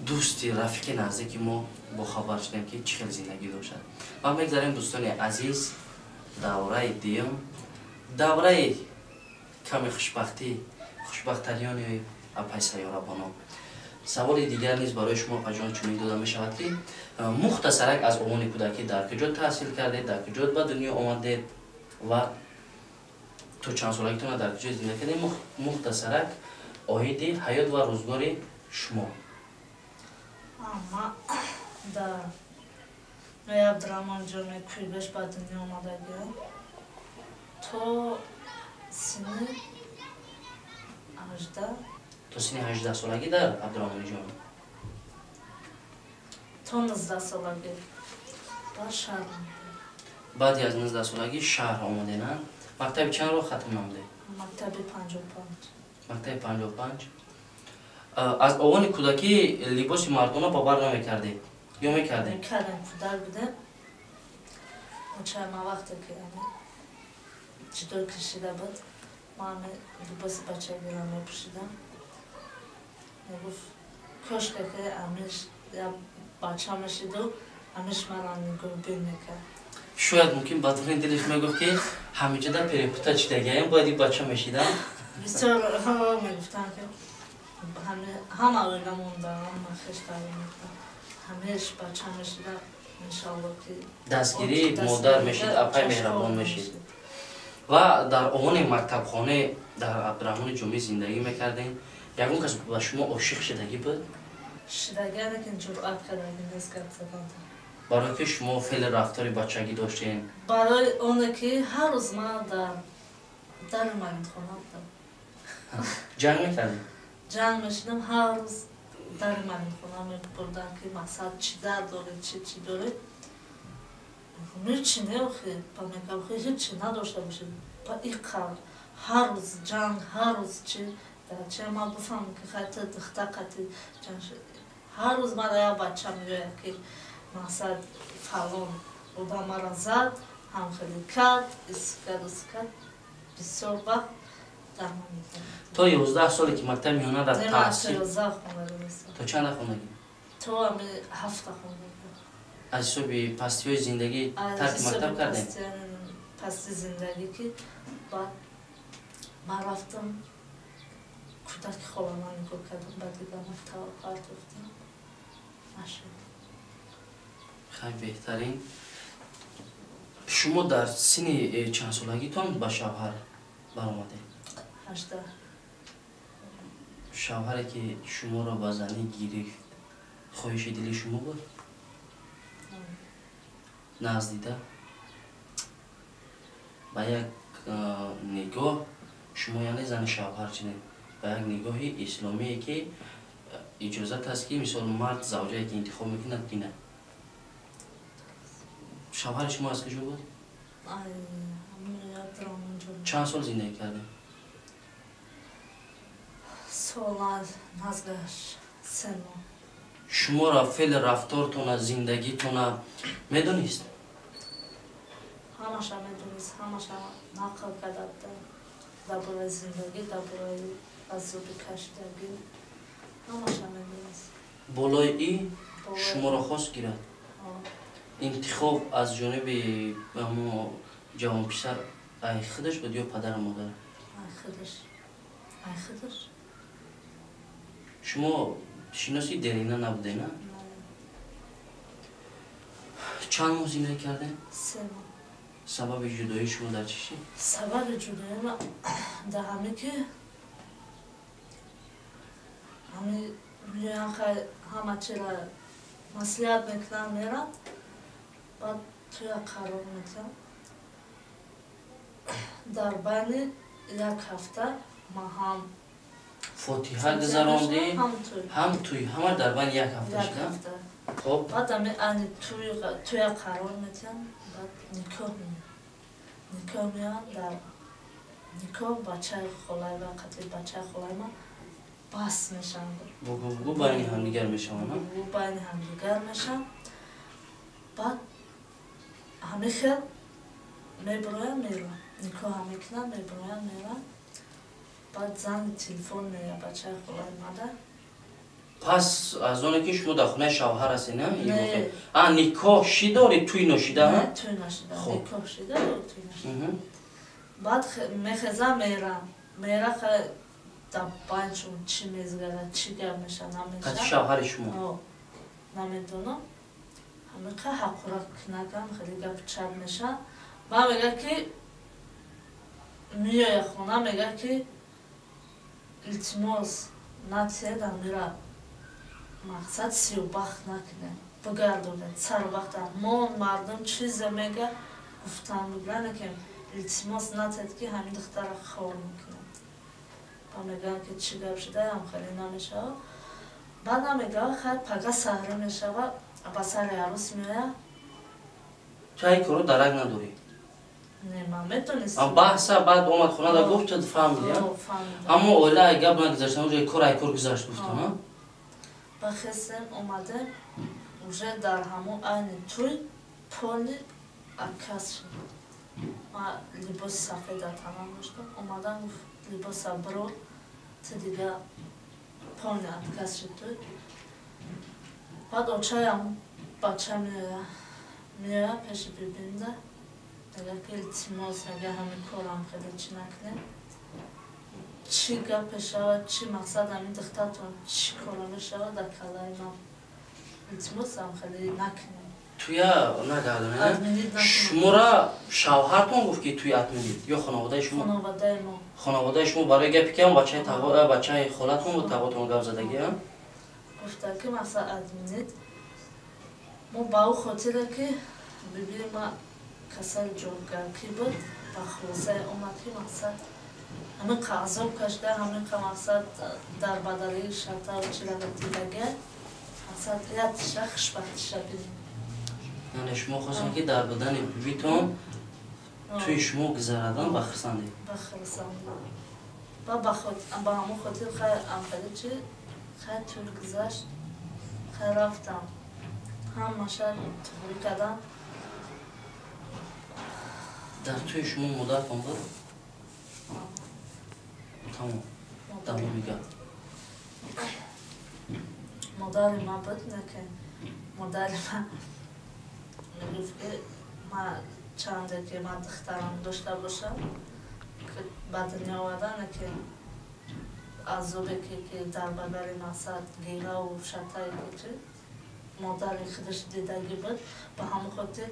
дӯсти рафиқи наздики мо бохабар шудем, ки чӣ хел зиндагӣ дошад. Ва мегзарем, дӯстони азиз, давраи дуюм, давраи ками хушбахтӣ, хушбахттариёни апаи Сайёрабоно. Саволи дигар низ барои шумо, апаҷон, чунин дода мешавад, ки мухтасарак аз овони кӯдакӣ дар куҷо таҳсил кардед, дар куҷо ба дунё омадед ва то чанд солагитона дар куҷо зиндагӣ кардед, мухтасарак оиди ҳаёт ва рӯзгори шумо. Ма дар нои Абдураҳмон Ҷомӣ Кӯйбеш ба дунё омадагиам. То синни 18. То синни 18-солагӣ дар Абдураҳмони Ҷомӣ? То 19-солагӣ, баъд шаҳр омадем. Баъди аз 19-солагӣ шаҳр омадена. Мактаби чандро хатм намудед? Мактаби 55. Мактаби 55. Аз овони кӯдакӣ либоси мардона ба бар намекардед ё мекардед? Мекардем, кӯдак будем. Очаи ман вақте ки ҷудо кашида буд, ман либоси бачагиро мепӯшидам. Мегуфт, кошка ки амиш як бача мешиду амиш мара нигоҳбин мекард. Шояд мумкин ба дуруни дилиш мегуфт, ки ҳамиҷода перепутать шидагиам, бояд ин бача мешидам. Бисёр мегуфтанд, ки ҳама оила монда, ҳама хештаро мегуфтанд, ҳамеш бача мешида, иншоалло ки дастгирии модар мешид, апай меҳрабон мешид. Ва дар овони мактабхона дар Абдураҳмони Ҷомӣ зиндагӣ мекардем, ягон кас ба шумо ошиқ шидагӣ буд? Шидагӣ, лекин ҷуръат кардагӣ нест гап заданда. Барои ки шумо феъли рафтори бачагӣ доштем? Барои оне ки ҳар рӯз ман дар Дар маридхона будам. Ҷанг мекардӣ? Ҷанг мешидам, ҳар рӯз дари маридхона мебурдам, ки мақсад чӣ дард доред, чӣ чӣ доред. Ҳечи не, охи, ба мегам, ҳечи надошта бошед. Ба иқар ҳар рӯз ҷанг, ҳар рӯз чи дар чи ман бифаҳмам, ки хай ту духта қати ҷанг шуд. Ҳар рӯз мара як бача меояд, ки мақсад фалон одам мара зад, ҳам хеле кард, ис кард, ус кард. Бисёр вақт дар ман мекард. То 11 соле ки мактаби миёна дар Не, ман то таҳсил 11 хонда нестам. То чанда хондагӣ? То ами ҳафта хонда. Аз ҳисоби пастиҳои зиндагӣ тарки мактаб кардем? Пасти зиндагӣ, ки баъд ман рафтам, кӯдаки холама нигоҳ кардам, баъд дига мактаба партофтам, нашуд. Хай, беҳтарин. Шумо дар синни чандсолагитон ба шавҳар баромадед? 18. Шавҳаре ки шуморо ба занӣ гирифт, хоҳиши дили шумо буд? Наздида ба як нигоҳ шумо, яъне зани шавҳар чинед, ба як нигоҳи исломие ки иҷозат аст, ки мисол мард завҷае ки интихоб мекунад, бинад. Шавҳари шумо аз куҷо буд? Ай, ҳамин ёд дорам, онҷо. Чанд сол зиндагӣ кардем? Сол назгаш 3 моҳ. Шуморо, феъли рафтортона, зиндагитона медонист? Ҳамаша медонист, ҳамаша нақл карда будам дар бораи зиндагӣ, дар бораи азоби кашидагӣ, ҳамаша медонист. Болои и шуморо хост гирад? Интихоб аз ҷониби амо ҷавонписар ай худаш буд ё падару модар? Ай худаш, ай худаш. Шумо шиноси дерина набуде, на? Не. Чанд моҳ зиндагӣ кардем? 3 моҳ. Сабаби ҷудоии шумо дар чӣ шид? Сабаби ҷудоима дар ҳаме, ки ҳами меоян, хай, ҳама чира маслиҳат мекунанд, меранд, баъд туя қарор метиҳам. Дар байни як ҳафта ман ҳам фотиҳа гузарондӣ, ҳам туй. Ҳам туй, ҳама дар байни як ҳафта як шуда? Ҳафта. Хоб. Баъд ами ани туя қарор метиҳам, баъд никоҳ меояд, никоҳ меояд. Дар никоҳ бачаи холай ва қатъи бачаи холай ман бас мешаванд. Бугу бугу байни ҳамдигар мешаванд, а? Бугу байни ҳамдигар мешаванд. Баъд ҳами хел мебироянд, мераванд, никоҳам мекунанд, мебироянд, мераванд. Баъд занги телефон меояд бачаи холаи мада. Пас аз оне ки шумо дар хонаи шавҳар ҳастед, на? Не. А, никоҳ шидори, туй ношида, а? Не, туй нашида. Хоб. Никоҳ шида, туй нашида. Баъд мехезам, мерам, мера, хай, дар байншон чӣ мезгарад, чӣ гап меша, Қати намеша. шавҳари шумо? О, намедонам. Ҳамиқа ҳақорат кунакам, хеле гапи чап меша. Баъд мега, ки меоя хона, мега, ки илтимос, натиед, амира мақсад сиёбахт накунед, бигардонед сарвақта. Мо мардум чизе мега, гуфтан бигиране, ки илтимос, натиед, ки ҳамин духтара хор мекунад. Ба мегӯям, ки чӣ гап шудаям, хеле намешавад. Баъд намегӯяд, хай, пага саҳрӣ мешавад, ба сари арӯс меояд. Ту ай коро дарак надорӣ? Не, ман медонистам. Баҳса баъд омад хона да гуфт, ту фаҳмидӣ, а? О, фаҳмидам. Аммо оила ай гап нагузашт, ҷои кор ай кор гузашт, гуфтам, а? Ба хестем, омадем, уже дар ҳамон айни туй полный отказ шуд. Ман либоси сафед дар танам доштам. Омадан гуфт: «Либоса бирор, ту дига полный отказ шуд туй». Баъд очаям бача меояд, меояд пеши бибинда, мега, ки илтимос, мега, ҳамин корам хеле чӣ накунем, чӣ гап мешавад, чӣ мақсад, ҳамин духтартон чӣ кора мешавад дар калаи ман, илтимосам, хеле накунем. Туя нагардонед? Отменить накунем. Шуморо шавҳартон гуфт, ки туй отменить, ё хонаводаи шумо? Хонаводаи мо. Хонаводаи шумо барои гапе ки ам бачаи бачаи холатон бо тағотон гап задагӣ, а? Гуфта, ки мақсад отменить. Мо ба ӯ хотире, ки бибии ма касали ҷонгаркӣ буд, ба хулосае омад, ки мақсад Ҳамин қа азоб кашида, ҳамин қа мақсад дар бадарии шатаву чилага дидага, мақсад ятиша хушбахтиша бинем. Яъне шумо хостем, ки дар бадани бибитон тӯи шумо гузарадан ба хурсандӣ. Ба хурсандӣ. Ба ҳамон хотир хай амхали чи хай тӯй гузашт, хай рафтам. Ҳамаша туғрӣ кардам. Дар тӯи шумо модаратон буд? Тамом. Давоми гап. Модари ман буд, не ки модари ман мегуфт, ки ман чанде ки ман духтарам дошта бошам, ки ба дунё оварда, не ки азобе ки дар бадари мақсад гираву шатае ки чи модари худаш дидагӣ буд, ба ҳамон хотир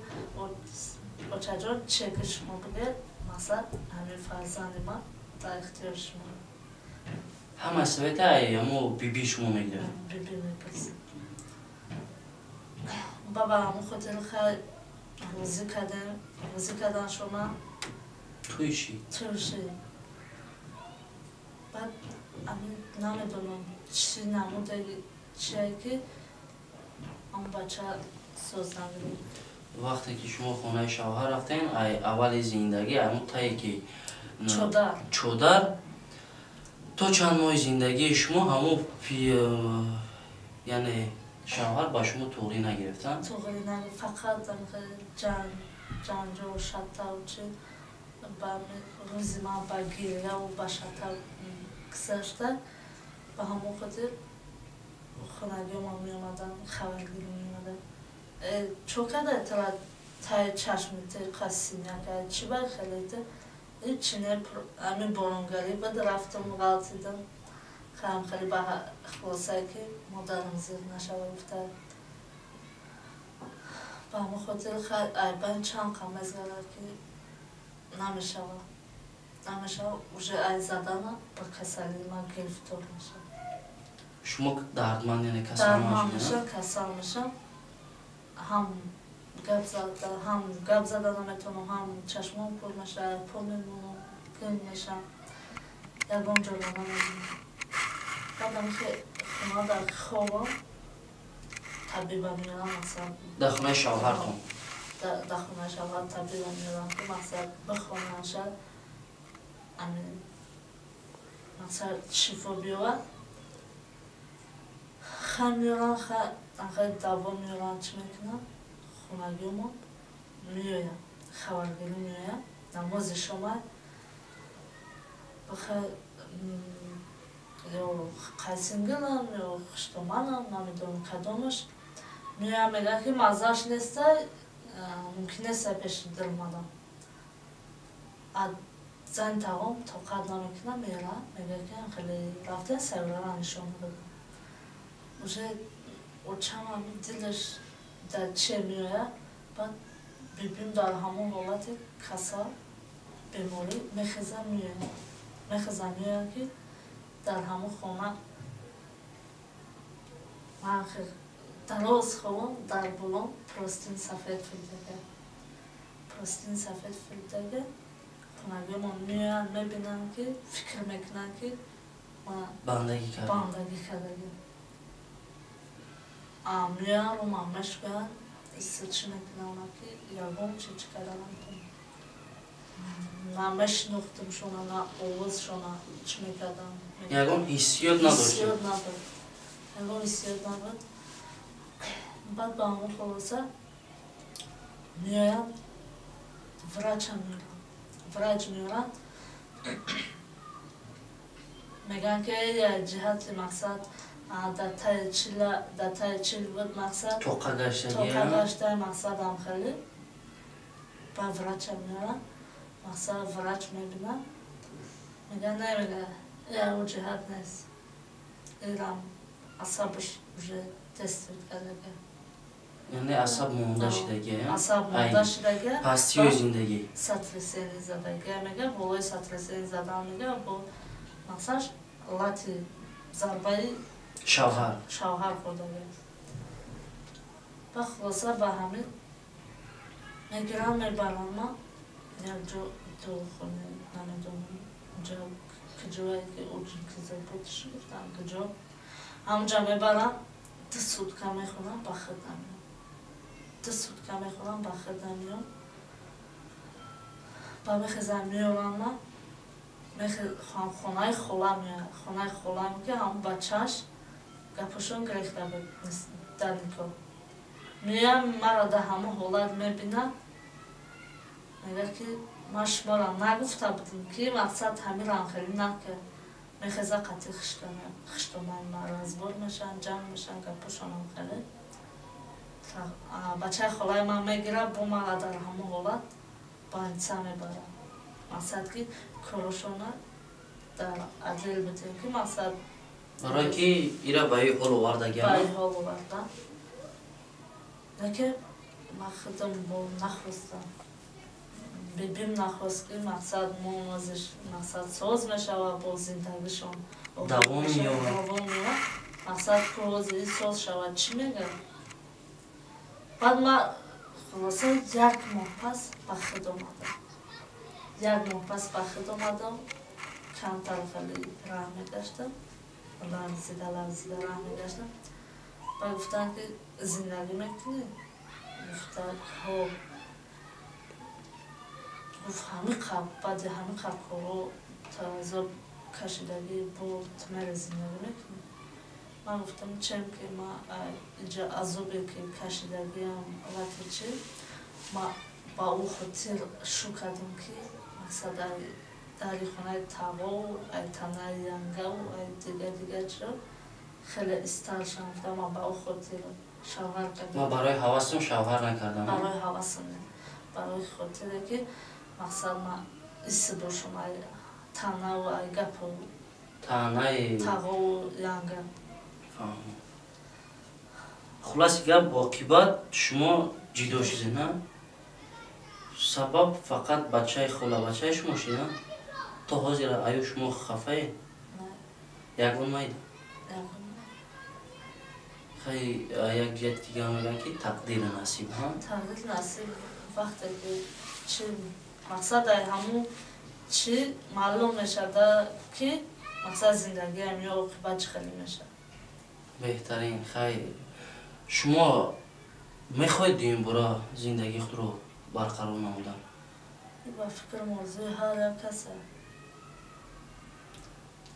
очаҷон, че ки шумо бигӯед, мақсад ҳамин фарзанди ман дар ихтиёри шумо. Ҳама совета амо биби шумо мегирад. Биби мепурсид. Ба ҳамон хотир хай розӣ кардем, розӣ кардан шума. Тӯй шид. Тӯй шид. Баъд ами намедонам чӣ намуде чие ки он бача соз нагирифт. Вақте ки шумо хонаи шавҳар рафтем, ай аввали зиндагӣ, ҳамун тае ки чодар, чодар то чанд моҳи зиндагии шумо ҳамун яъне шавҳар ба шумо туғрӣ нагирифтан? Туғрӣ нагирифт, фақат ҷанҷол, шатав чи ба рӯзи ман ба гиряву ба шатав гузашта. Ба ҳамон хотир хонагиёмон меомаданд, хабаргирӣ меомаданд. Чо када тара таи чашми ти қасиняка чӣ ба хелете ҳичи не, ҳамин боронгарӣ буд, рафтам ғалтидам. Хаям хеле ба хулосае ки модарам зиқ нашава гуфта. Ба ҳамон хотир айбан чанд қа мезгарад ки намешава, намешава, уже ай задана ба касалии ман гирифтор мешавам. Шумо дардманд, яъне касал мешам, касал мешам, ҳам гап зада, ҳам гап зада наметавонам, ҳам чашмом пур мешавад, по мемонам, гум мешам, ягон ҷо намебинам. Баъд ами хона дар хобам табиба меорам, мақсад дар хонаи шавҳартон? Дар хонаи шавҳар табиба меорам, ки мақсад бихонаша, ами мақсад шифо биёвад. Хай меорам, хай даво меорам, чӣ мекунам, хонагиёмон меояд, хабаргирӣ меояд, намози шома бихай ё қайсингилам ё хуштоманам, намедонам кадомаш, меояд, мегӯяд, ки маззааш неста, мумкин неста пеши дилмадам. Зани тағом тоқат намекунад, мерад, мегӯяд, ки хеле рафтем, сайёрара нишон додам. Уже очам ҳамин дилаш дар че меояд. Баъд бибим дар ҳамон ҳолати касал, беморӣ мехеза меояд, мехеза меояд, ки дар ҳамон хона ман дароз хобам, дар болон простин сафед филдага, простин сафед филдага. Хонагиёмон меоянд, мебинанд, ки фикр мекунанд, ки ман бандагӣ кардагим. Меоянд, рӯмам мешӯянд, чӣ мекунам, ки ягон чи чӣ карда наметавонам. На мешинохтамшона, на овозшона чӣ мекардам. Ягон ҳиссиёт надоштед? Ҳиссиёт набуд, ягон ҳиссиёт набуд. Баъд ба ҳамон хулоса меоянд, врача меоранд, врач меоранд, мегӯянд, ки ҷиҳати мақсад дар таи чила, дар таи чил буд, мақсад тоқа гаштагӣ, тоқа гаштаи, мақсадам хеле. Ба врача меоранд, мақсад врач мебинад, мегӯяд, не, мегӯяд, ягон ҷиҳат нест, ирам асабаш уже действует кардага. Яъне асаб монда шидагӣ? Асаб монда шидага. Пастиёи зиндагӣ. Сотрясение задага, мега, болои сотрясение задан, мега, бо мақсадш лати зарбаи шавҳар шавҳар хӯрдага. Ба хулоса ба ҳамин мегирам, мебарам ман якҷо дорухона, намедонам, унҷа Куҷое ки Орджоникидзе гуфтам, куҷо, ҳамунҷа мебарам, 2 сутка мехонам, ба худам меом. 2 сутка мехонам, ба худам меом. Ба мехезам, меорам, хонаи хола меояд. Хонаи хола ки ҳамун бачааш гапошон гирехта буд дар никоҳ. Меоям, маро дар ҳамун ҳолат мебинад, мегӯяд ки ман шуморо нагуфта будам ки мақсад ҳамирам хеле накард. Мехеза қатъи хиштомаи ма разбор мешаванд, ҷанг мешаванд, гапошонам хеле. Бачаи холаи ман мегирад, бо мара дар ҳамун ҳолат больница мебарад. Мақсад ки корошона дар отдел будем ки мақсад барои ки ира ба ин ҳол овардагиам, ба ин ҳол оварда. Лекин ман худам бо нахостам, бибим нахост ки мақсад мо мақсад соз мешавад, бо зиндагишон давом меёбад. Давом меёбад. Мақсад ки соз шавад, чӣ мегӯяд? Баъд ман хулоса 1 моҳ пас ба худ омадам. 1 моҳ пас ба худ омадам, камтар хеле раҳ мегаштам, ларзида ларзида раҳ мегаштам. Ба гуфтанд ки зиндагӣ мекунӣ? Гуфта ҳо. Гуфт ҳами қаб, баъди ҳами қаб коро тазоб кашидагӣ бо тумере зиндагӣ мекунӣ? Ман гуфтам чем ки ман иҷа азобе ки кашидагиам вақте чи ман ба ӯ хотир шу кардам ки мақсад ай дари хонаи тағову ай танаи янгаву ай дигар дигар чиро хеле истар шам. Гуфтам ман ба ӯ хотир шавҳар кардам. Ман барои ҳавасам шавҳар накардам. Барои ҳавасам не, барои хотире ки мақсад ман иси бошам ай танаву ай гапу танаи тағову янга. Хулоси гап, оқибат шумо ҷидо шудед, на? Сабаб фақат бачаи холабачаи шумо шуд, на? То ҳозир аю шумо хафае? Ягон майда? Хай, як ҷиҳати дига мегӯянд ки тақдири насиб, ҳа? Тақдири насиб вақте ки чи мақсад ай ҳамун чи маълум мешавад ки мақсад зиндагиам ё оқибат чӣ хеле мешавад. Беҳтарин. Хай, шумо мехоҳед дуюм бора зиндагии худро барқарор намудан? Ба фикр орзуи ҳар як касе.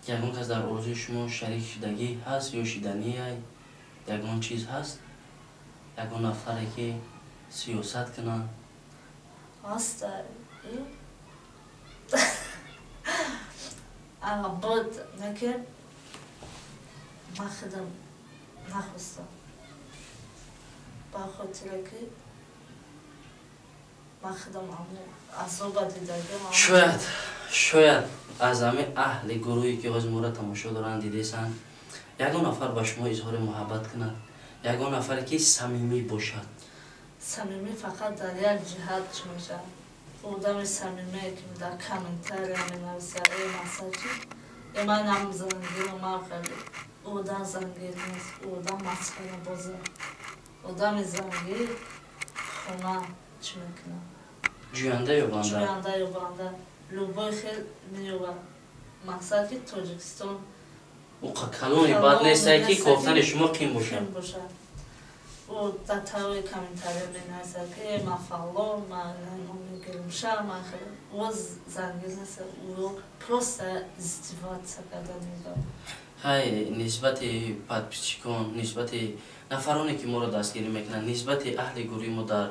Ягон кас дар орзуи шумо шарик шудагӣ ҳаст ё шиданияй? Ягон чиз ҳаст? Ягон нафаре ки сиёсат кунад? Ҳаст. Буд, лекин ман худам нахостам. Ба хотире ки ман худам азоба дидагиам. Шояд аз ҳамин аҳли гурӯҳе ки ҳозир моро тамошо доранд дидесанд, ягон нафар ба шумо изҳори муҳаббат кунад, ягон нафаре ки самимӣ бошад. Самимӣ фақат дар як ҷиҳат чӣ мешавад? Одами самимие ки дар комментария менависад, э мақсад чи? Э ман ам зангирам, ман хеле одам зангир нест, одам масхарабоза. Одами зангир хона чӣ мекунад? Ҷӯянда ё банда? Ҷӯянда ё банда. Любой хел меёбад. Мақсад ки Тоҷикистон калони бад нестае ки кофтани шумо қин бошад. Ӯ дар тави комментария менависад ки ман фалон, ман мегирумша, ман хеле. Ӯ зангир нест, ӯ просто издеваться карда мебарад. Хай, нисбати подписчикон, нисбати нафароне ки моро дастгирӣ мекунанд, нисбати аҳли гурӯҳи мо дар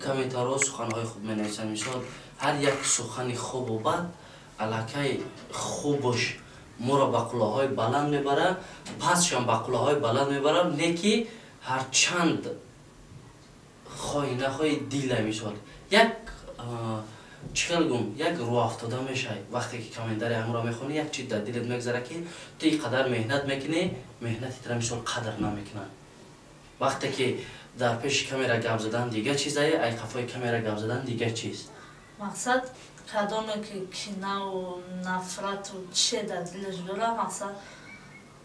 комментарҳо суханҳои хуб менависанд. Мисол, ҳар як сухани хубу бад аллакай хубаш моро ба қуллаҳои баланд мебарад, пасшам ба қуллаҳои баланд мебарад, не ки ҳарчанд хоҳӣ нахоҳӣ дила мисол як чӣ хел гум, як рӯафтода мешавӣ. Вақте ки комментария ҳамонро мехонӣ, як чиз дар дилат мегзарад ки ту ин қадар меҳнат мекунӣ, меҳнати тира мисол қадр намекунанд. Вақте ки дар пеши камера гап задан дигар чизае, ай қафои камера гап задан дигар чиз. Мақсад кадоме ки кинаву нафрату че дар дилаш дорад, мақсад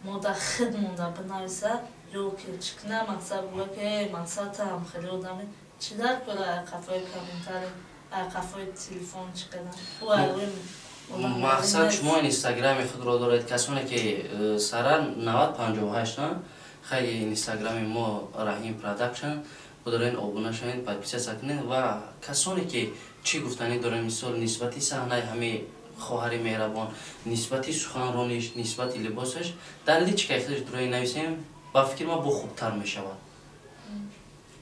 мо дар худ монда бинависа ё ки чӣ кунад, мақсад гӯя ки э мақсад ту ҳам хеле одами чӣ дар кора ай қафои комментарий, ай қафои телефон чӣ кунад? Ӯ ай Мақсад шумо инстаграми худро доред, касоне ки сара 9058 хай инстаграми мо Раҳим Продакшн будорен, обуна шавед, подписаться кунед ва касоне ки чӣ гуфтанӣ доред, мисол нисбати саҳнаи ҳамаи хоҳари меҳрабон, нисбати суханрониш, нисбати либосаш дар личкаи худаш дурои нависем, ба фикри ма бо хубтар мешавад.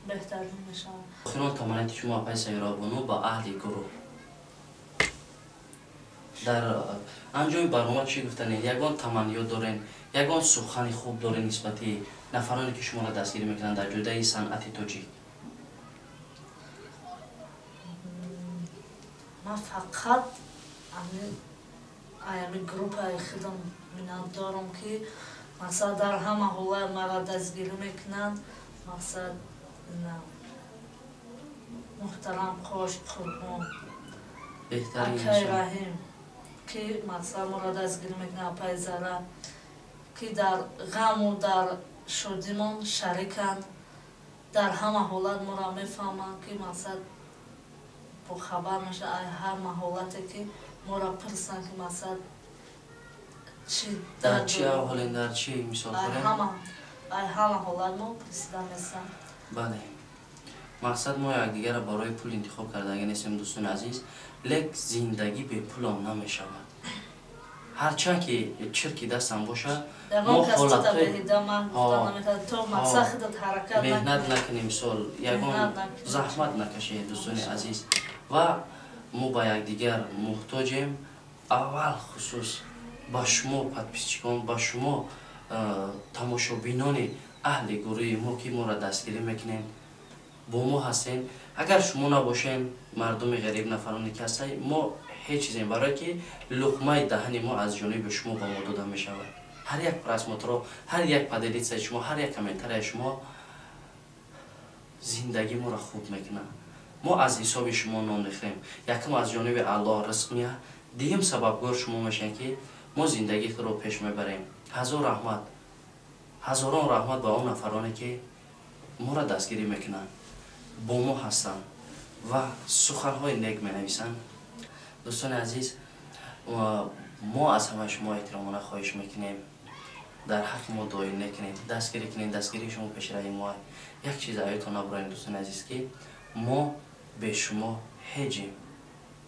Беҳтар мешавад. Охирон таманнияти шумо, апаи Сайёрабону, ба аҳли гурӯҳ дар анҷоми барнома чӣ гуфтанед? Ягон таманниёт дорен, ягон сухани хуб дорен нисбати нафароне ки шуморо дастгирӣ мекунанд дар ҷодаи санъати тоҷик? Ман фақат ами группаи худам миннатдорам, ки мақсад дар ҳама ҳолат маро дастгирӣ мекунанд. Мақсад муҳтарам Қош Қурбон, акай Раҳим, ки мақсад моро дастгирӣ мекунад, апаи Зара, ки дар ғаму дар шодимон шариканд, дар ҳама ҳолат моро мефаҳманд, ки мақсад бохабар мешавад ай ҳама ҳолате ки моро пурсанд, ки мақсад чӣ дар чӣ аҳволем, дар чӣ мисол дорем, ай ҳама ҳолат мо пурсида месанд. Бале, мақсад мо якдигарро барои пул интихоб кардаги нестем, дӯстони азиз, лек зиндагӣ бепулам намешавад. Ҳарчанд ки чирки дастам бошад, мо ҳолатҳои меҳнат накунем, мисол ягон заҳмат накашед, дӯстони азиз, ва мо ба якдигар муҳтоҷем. Аввал хусус ба шумо подписчикон, ба шумо тамошобинони аҳли гурӯҳи мо, ки моро дастгирӣ мекунед, бо мо ҳастем. Агар шумо набошем, мардуми ғариб, нафароне ки ҳастед, мо ҳеҷ чизем, барое ки луқмаи даҳани мо аз ҷониби шумо ба мо дода мешавад. Ҳар як просмотро, ҳар як поделиться и шумо, ҳар як комментарияи шумо зиндагӣ моро хуб мекунад. Мо аз ҳисоби шумо нон мехӯрем. Якум, аз ҷониби Аллоҳ ризқ меяд, дуюм, сабабгор шумо мешавед, ки мо зиндагии худро пеш мебарем. Ҳазор раҳмат, ҳазорон раҳмат ба он нафароне ки моро дастгирӣ мекунанд, бо мо ҳастанд ва суханҳои нек менависанд. Дӯстони азиз, мо аз ҳамаи шумо эҳтиромона хоҳиш мекунем, дар ҳаққи мо дуои некунед, дастгирӣ кунед. Дастгирии шумо пешраи мо. Як чиз аётон набуроем, дӯстони азиз, ки мо бе шумо ҳеҷем,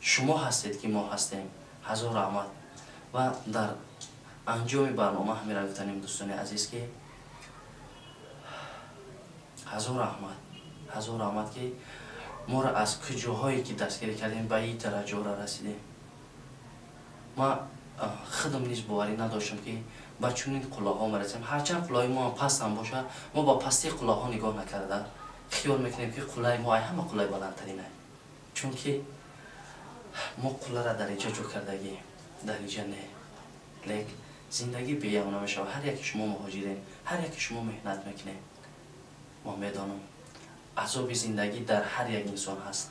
шумо ҳастед ки мо ҳастем. Ҳазор раҳмат. Ва дар анҷоми барнома ҳамира гуфтанем, дӯстони азиз, ки ҳазор раҳмат, ҳазор раҳмат, ки моро аз куҷоҳое ки дастгирӣ кардем, ба ин дараҷаҳоро расидем. Ма худам низ боварӣ надоштам, ки ба чунин қуллаҳо мерасем. Ҳарчанд қуллаҳои мо пастам бошад, мо ба пастии қуллаҳо нигоҳ накарда хиёл мекунем, ки қуллаи мо ай ҳама қуллаи баландтарина, чунки мо қуллара дариҷа ҷо кардагӣ, дариҷа не. Лек зиндагӣ беям намешавад. Ҳар яке шумо муҳоҷирем, ҳар яке шумо меҳнат мекунем. Мо медонам, азоби зиндагӣ дар ҳар як инсон ҳаст.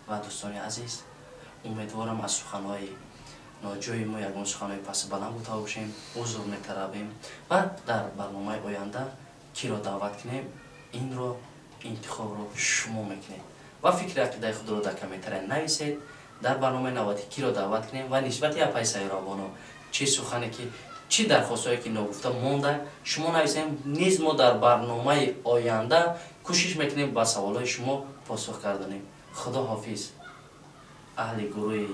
Ва дӯстони азиз, умедворам, аз суханҳои ноҷои мо ягон суханҳои пасу баланд буда бошем, узр металабем. Ва дар барномаи оянда киро даъват кунем, инро интихобро шумо мекунед ва фикри ақидаи худро дар комментария нависед. Дар барномаи навбатӣ киро даъват кунем ва нисбати апаи Сайёрабоно чӣ сухане ки, чӣ дархостҳое ки ногуфта монда, шумо нависем. Низ мо дар барномаи оянда кӯшиш мекунем, ба саволҳои шумо посух гардонем. Худо ҳофиз, аҳли гурӯҳи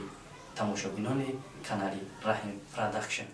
тамошобинони канали Раҳим Продакшн.